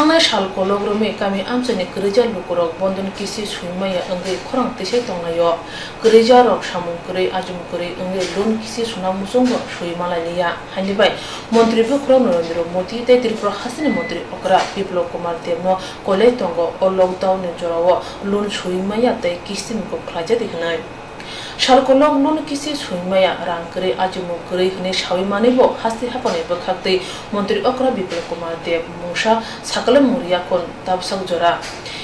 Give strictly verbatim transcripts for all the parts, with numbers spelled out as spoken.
Thangnai sal kolok romwi kami amchaini kwrwija lukurok bondon kisti swi maya wngwi khorang tisai tonglaio. Kwrwijarok samung kwrwi, ajimung kwrwi wngwi loan kisti suna muchungo swi malailiya, haini bai Montri Bwkhwrang Narendra Modi tei Tripura hasteni Montri okra Biplab Kumar Debno koilai tongo o lockdown ni jorao loan swi maya tei kisti mukup khlaijadi hwnwi. Sal kolok loan kisti swi maya, rang kwrwi, ajimung kwrwi hwnwi sawi manwi bo haste haphangni bwkhaktwi Montri okra Biplab Kumar Deb mungsa sakale muriya kon tabsak jora.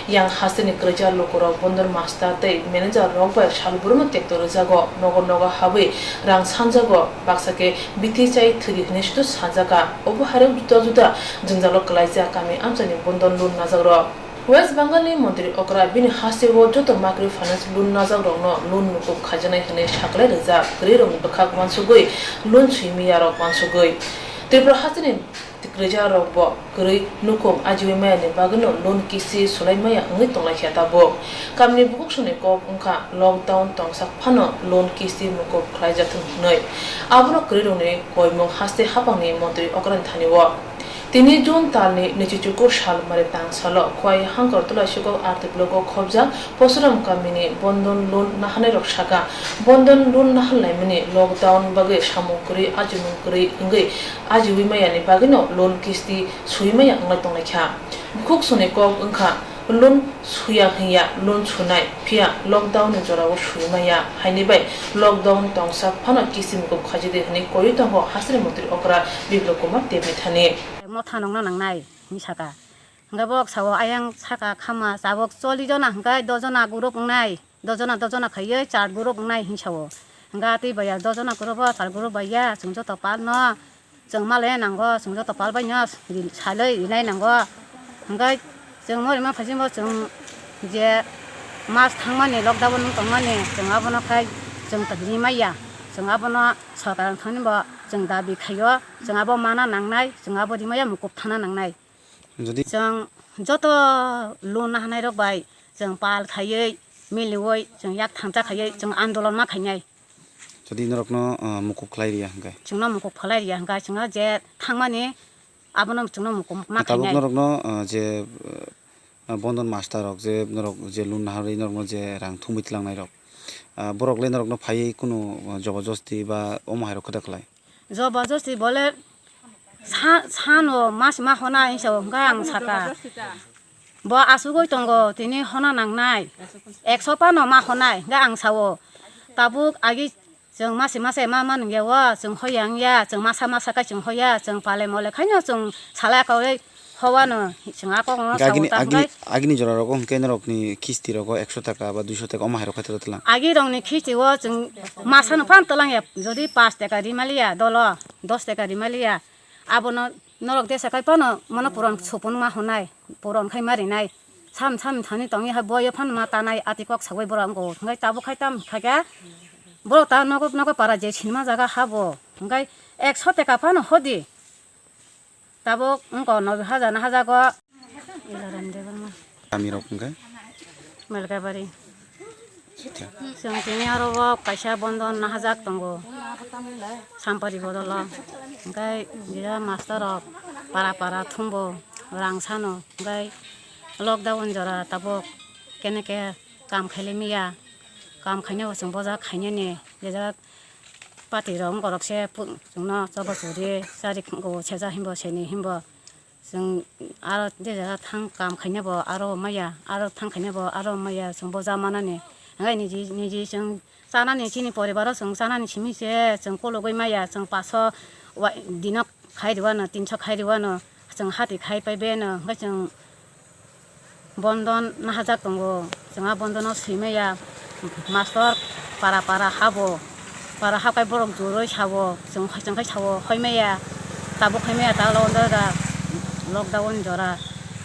Yang hasteni kwrwija lukurok bondon master tei manager rok bai salbrum tekto rwjago, nogo nogo habwi rang sanjago, baksa khe bithi chai thwdi hwnwi sudu sajaka. Obo hairok juda juda jwngjalo kwlaijak kami amchaini bondon loan najakrok. West Bengal ni Montri okra bini hasteo joto microfinance loan najakrokno loan mukup khaijaknai hwnwi sakle rijak, kwrwirokni bwkhak uansugwi loan swi miyarok uansugwi. Tripura hasteni kwrwijarokbo kwrwi nukhung ajiwi mayani bagwino loan kisti swlai maya wngwi tonglaikha tabuk. Kamini bukhuk songni kok wngkha lockdown tongsak phano loan kisti mukup khlaijathwng hwnwi. Abono kwrwirokni koimung haste haphangni Montri okrani thanio. Tini June talni nwichichukur sal mari tang salo Khowai Hangkartola Sikok R T block o khobjak Posuram kamini bondon loan nahanairok saka, bondon loan nahan laimani lockdown bagwi samung kwrwi, ajimung kwrwi wngwi ajiwi mayani bagwino loan kisti swi maya wnglai tonglaikha. Bukhuk songni kok wngkha, loan suya hwnya loan sunai, phiya lockdown ni jorao swi maya, haini bai lockdown tongsak phano kisti mukup khaijadi hwnwi koiwi tongo hasteni Montri okra Biplab Kumar Debni thani. Motha nongna nangnai, hwnwi saka. Hwnkhe bo sao ayang saka khama tabuk chollish jona hwnkhe dosh jona group wngnai, dosh jona dosh jona khaiwi char group wngnai hwnwi sao. Hwnkhe tei baiya dosh jona group o char group baiya chwng joto palno chwng malai nango, chwng joto pal baino salai rinai nango. Hwnkhe chwng no rima phaisingbo chwng je mas thangmani lockdown wng tongmani chwng abono khai chwng rimaiya, chwng abono sorkar thani bo chwng dabi khaio, chwng abo mana nangnai, chwng abo rimaiya mukup thana nangnai. Jodi chwng joto loan nahanairok bai chwng pal khaiwi, miliwi, chwng yak thansa khaiwi, chwng andolon ma khainai. Jodi norokno, ah, mukup khlai riya hwnkhe? Chwngno mukup khlai riya hwnkhe, chwngno je thangmani abono chwngno mukup ma khainai. Tabuk norokno, ah, je, ah, bondon master rok je norok je loan naharwi norokno je rang thumwi tlangnai rok, ah, borok le norokno phaiwi kunu, ah, jobojosti ba omo hai rok khe da khlai? Jobojosti bole sa-, sano mas ma hona hinsa hwnkhe ang saka. Bo asugwi tongo, tini hona nangnai. Ekso pano ma honai, hwnkhe ang sao. Tabuk agi chwng mase mase ma ma nungya o, chwng hoya wngya, chwng masa masa khe chwng hoya, chwng pale mole khaino chwng salai kaui howano chwng a kokno sao. Agini, agini, tabuknai. Agini jora rogo hwnkhe norokni kisti rogo ekso taka ba duiso taka omo hai rok khaitoro tlang. Agi rokni kisti o chwng masano phan tlang ya, jodi pash taka rimaliya dolo, dos taka rimaliya, abono norok desa kai phano mono puron supun ma honai, puron khai ma rinai. Sam sam thani tongwi hai boyo phano ma tanai, ati kok sawi borok wngkho. Hwnkhe tabuk khai tam khaikhe borok ta nogo nogo para je sinima jaga habo. Hwnkhe ekso taka phano hodi. Tabuk wngkho nobe hajar na hajago. Ilaram Debbarma. Kami rok hwnkhe? Melkabari. Chwng tini oro o kaisa bondon nahajak tongo, Sampari bodolo. Hwnkhe gida master rok para para thumbo rang sano. Hwnkhe lockdown jora tabuk kene ke kam khailai maya, kam khainai bo chwng boja khainani jejak party rok wngkha rok se chwngno choba churi chari seja himbo seni himbo. Chwng aro je jaga thang kam khaina bo aro maya, aro thang khaina bo aro maya, chwng bo ja manani. Hwnkhai niji, niji chwng chanani chini poribaro chwng chanani simi se chwng kologwi maya, chwng paso wa-, dino khai rwano, tinso khai rwano, chwng hati khai pai beno, hwnkhai chwng bondon nahajak tongo. Chwng a bondono swi maya, mastor para para habo, para hakai borok juroi sabo, chwng, chwng khai sabo, hoi maya, tabuk hoi maya, ta lockdown jora, lockdown jora,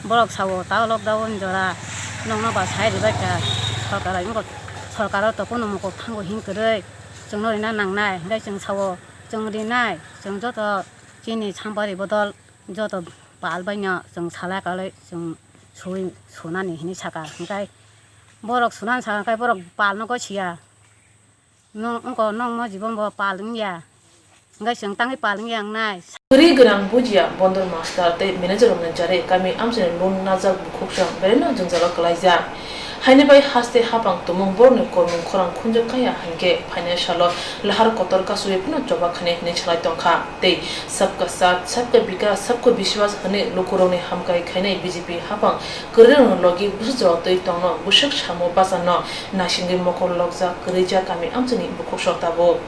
borok sabo, ta lockdown jora, nokno ba sai ribaikha, sorkar, sorkaro to kunu mukup thango hin kwrwi, chwngno rina nangnai, hwnkhe chwng sabo, chwng rinai, chwng joto chini Sampari bodol joto pal baino chwng salai kalai chwng sui sunani hinwi saka, hwnkhe borok sunani saka, hwnkhe borok palno gosiya. Nwng wngkha, nwng mo jibon bo pal wngya. Hwnkhe chwng tangwi pal wngya wngnai. Kwrwi gwnang bujiya bondor master tei manager rokni jare kami amchaini loan najak bukhuksong beraino jwngjalo kwlaijak. Haini bai haste hapang tumung borokni kormung khorang khunjak kaya hinkhe phainai salo lahar kotor kasu phano choba khani hinwi salai tongkha tei sabka saath, sabka bikas, sabka biswas hwnwi lukurokni hamkai khainai B J P hapang kwrwirokni logi bwsajao twi tongno bwswk samo bachano naisingwi mokol lokjak kwrwijak kami amchaini bukhuksong tabuk.